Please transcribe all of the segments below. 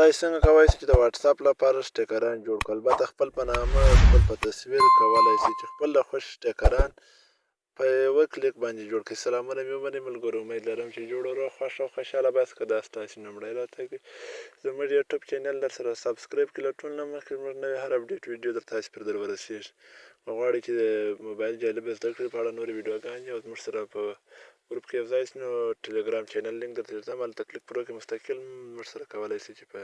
تاسو څنګه کولی شئ چې د واتساپ لپاره سټیکران جوړ کړئ؟ البته خپل په نامه، خپل په تصویر کولی شئ چې خپل د خوښې سټیکران په یوه کلیک باندې جوړ کړئ. سلامونه مې ومنئ ملګرو، امید لرم چې جوړ روغ، خوښ او خوشحاله باس. که دا ستاسو لومړی راتګ وي زموږ یوټیوب چینل در سره subscribe کړئ، له ټولو نه مخکې زموږ نوې هر update ویډیو در تاسو پر در ورسېږي. که غواړئ چې د موبایل جالبه زده کړې په اړه نورې ویډیوګانې او زموږ سره په ګروپ کې یو ځای شئ، نو ټلګرام چینل لینک درته درځم، هلته کلیک پر وکړئ، مستقل موږ سره کولی شئ چې په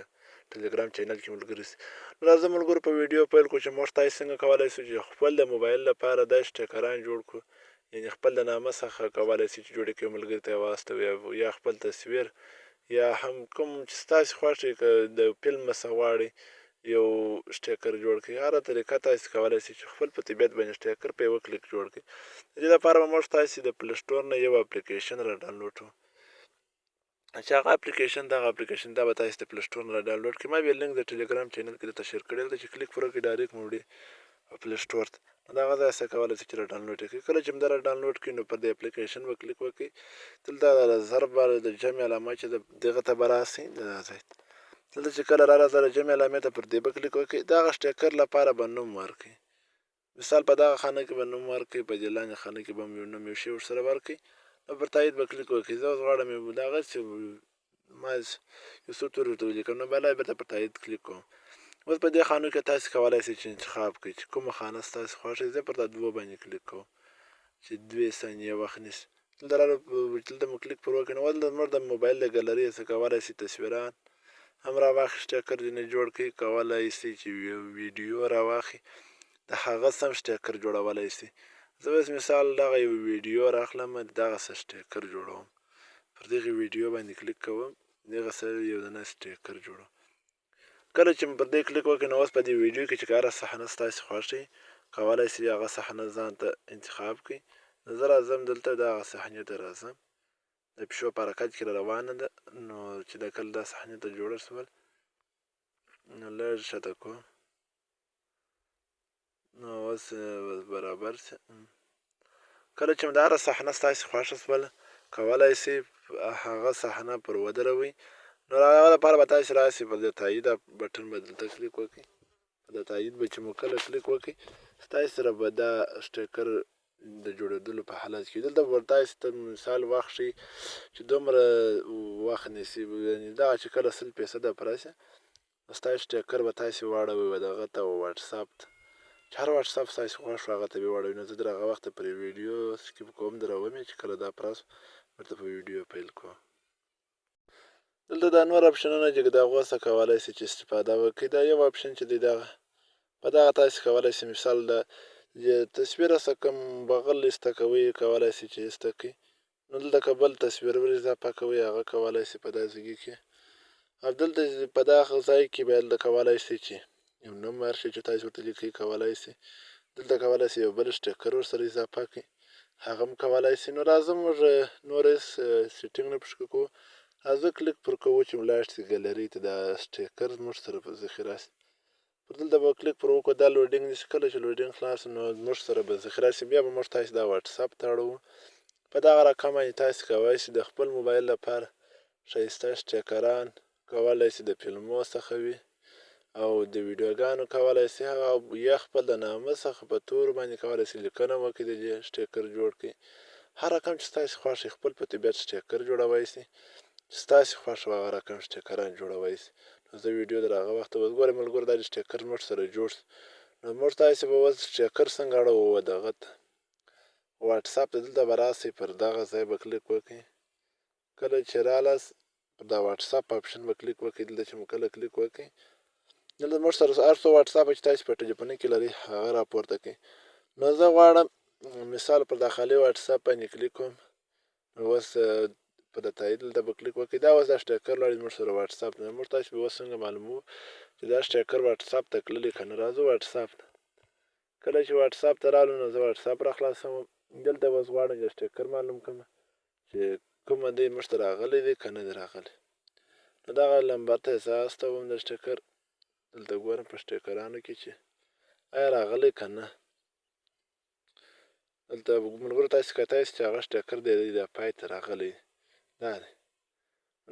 ټلګرام چینل کې ملګري شئ. نو راځه ملګرو، په ویډیو پیل کړو چې موږ تاسو څنګه کولی شو چې خپل د موبایل لپاره دا سټیکران جوړ کړو، یعنې خپل د نامه څخه کولی شئ چې جوړ کړئ، ملګري ته یې واستوئ، یا خپل تصویر یا هم کوم چې ستاسو خوښ وي. که د فلم څخه غواړئ یو سټیکر جوړ کړئ، هره طریقه تاسو کولی شئ چې خپل په طبیعت باندې سټیکر په یوه کلیک جوړ کړئ. د دې لپاره به موږ تاسو د Play Store نه یو اپلیکیشن را ډاونلوډ کړو، چې هغه اپلیکیشن، دغه اپلیکیشن دا به تاسو د Play Store نه را ډاونلوډ کړئ. ما بیا لینک د ټلګرام چینل کې درته share کړی، دلته چې کلیک پر وکړئ direct مو وړي Play Store ته. نو دغه ځای څخه کولی شئ چې را ډاونلوډ یې کړئ. کله چې مو دا را ډاونلوډ کړئ، نو پر دې اپلیکیشن به کلیک وکړئ. دلته د ضرب د جمع علامه چې دغه ته به راسئ، دغه ځای ته دلته چې کله را راځه د جمع علامې ته، پر دې به کلیک وکړئ. دغه سټیکر لپاره به نوم ورکړئ. مثال په دغه خانه کې به نوم ورکړئ، په دې لاندې خانه کې به هم یو نوم، یو شی ورسره ورکړئ، نو پر تایید به کلیک وکړئ. زه اوس غواړم یو دغه چې ما یو څو توري ورته ولیکم، نو بیا بیرته پر تایید کلیک کوم. اوس په دې خانو کې تاسو کولی شئ چې انتخاب کړئ چې کومه خانه ستاسو خوښه. زه پر دا دوه باندې کلیک کوم چې 2 ثانیې وخت نیسي. دلته دلته مو کلیک پر وکړ، نو دلته زموږ د موبایل د ګالري څخه کولی شئ تصویران هم راواخلي، سټیکر ځینې جوړ کړئ. کولی شئ چې ویډیو راواخلي، د هغه سم سټیکر جوړولی شئ. زه اوس مثال دغه یو ویډیو راخلم، دغه څه سټیکر جوړوم. پر دغې ویډیو باندې کلیک کوم، دغه سره یو دنه سټیکر جوړوم. کله چې پر دې کلیک وکړئ، نو اوس په دې ویډیو کې چې هره صحنه ستاسو خوښ وي، کولی شئ هغه صحنه ځان ته انتخاب کړئ. زه راځم دلته دغه صحنې ته راځم، د پیشو په حرکت کې روانه ده. نو چې د کله دا صحنې ته جوړه شول، نو لږ ښکته کوم، نو اوس برابر شي. کله چې دا هره صحنه ستاسو خوښه شوله، کولی شئ هغه صحنه پر ودروئ. نو هغه لپاره به تاسو راسئ، پر دې تایید بټن به دلته کلیک وکړئ. د تایید به چې مو کله کلیک وکړئ، ستاسو سره به دا سټیکر د جوړېدلو په حالت کې. دلته به تاسو ته مثال وخت ښیي چې دومره وخت نیسي، یعنې دغه چې کله 100% پوره شي، ستاسو سټیکر به تاسو واړوي و دغه ته، واتساپ ته، چې هر واتساپ ستاسو خوښ وي هغه ته به واړوي. نو زه تر هغه وخته پرې ویډیو skip کوم، دروم یې چې کله دا پوره شو، بیرته په ویډیو پیل کوم. دلته دا نور اپشنونه چې د هغو څخه کولی شئ چې استفاده وکړئ. دا یو اپشن چې دی، دغه په دغه تاسو کولی شئ مثال د تصویر څخه کوم بغل ایسته کوئ، کولی شئ چې ایسته کړئ. نو دلته که بل تصویر ور اضافه کوئ، هغه کولی شئ په دا ځای کې. او دلته په دغه ځای کې بیا دلته کولی شئ چې یو نوم ورشي چې تاسو ورته لیکئ، کولی شئ دلته کولی شئ یو بل سټیکر ورسره اضافه کړئ، هغه هم کولی شئ. نو راځه موږ نور هېڅ setting نه پکښې کوو، راځه کلیک پر کوو چې ولاړ شي ګالري ته، دا سټیکر زموږ سره په ذخیره شي. پر دلته به کلیک پر وکړو، دا loading نیسي. کله چې loading خلاص، نو زموږ سره به ذخیره شي. بیا به موږ تاسو دا واتساپ ته اړوو. په دغه رقم باندې تاسو کولی شئ د خپل موبایل لپاره ښایسته سټیکران کولی شئ، د فلمو څخه وي او د ویډیوګانو کولی شئ، او یا خپل د نامه څخه په تورو باندې کولی شئ لیکنه وکړئ، د دې سټیکر جوړ کړئ. هر رقم چې ستاسو خوښ وي، خپل په طبیعت سټیکر جوړوی شئ، چې ستاسو خوښ وي هغه رقم سټیکران جوړوی شئ. نو زه ویډیو در هغه وخته اوس ګورئ ملګرو، دا سټیکر موږ سره جوړ شو. نو موږ تاسو به اوس سټیکر څنګه اړوو دغه ته، واتساپ ته؟ دلته به راسئ، پر دغه ځای به کلیک وکړئ. کله چې رالاست، پر دا واتساپ اپشن به کلیک وکړئ. دلته چې مو کله کلیک وکړئ، دلته موږ سره هر څو واتساپ چې تاسو په ټلیفون کې لرئ هغه راپورته کړئ. نو زه غواړم مثال پر داخلي واتساپ باندې کلیک کوم. نو اوس په د تایید دلته به کلیک وکړئ. دا اوس دا سټیکر لاړ موږ سره واتساپ ته. موږ تاسو به اوس څنګه معلومو چې دا سټیکر واتساپ ته تللی که نه؟ راځو واتساپ ته. کله چې واتساپ ته رالو، نو زه واتساپ را خلاصوم. دلته اوس غواړم چې سټیکر معلوم کړم چې کومه دی موږ ته راغلی دی که نه دی راغلی. نو دغه لمبر ته زه استوم د سټیکر. دلته ګورم په سټیکرانو کې چې آیا راغلی که نه. دلته ملګرو تاسو کتای شئ چې هغه سټیکر دی دا پای ته راغلی، دا دی.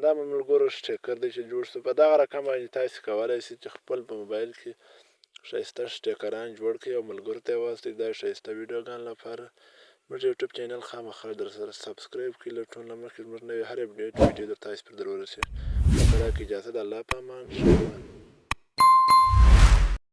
دا مو ملګرو سټیکر دی چې جوړ شو. په دغه رقم باندې تاسو کولای شئ چې خپل په موبایل کې ښایسته سټیکران جوړ کړئ او ملګرو ته یې واستئ. دا ښایسته ویډیوګان لپاره موږ یوټیوب چینل خامخا در سره subscribe کړئ، له ټولو نه مخکې زموږ نوې هر update ویډیو در تاسو پر در ورسېږي. په کې اجازه د الله په امان، ښه ژوند.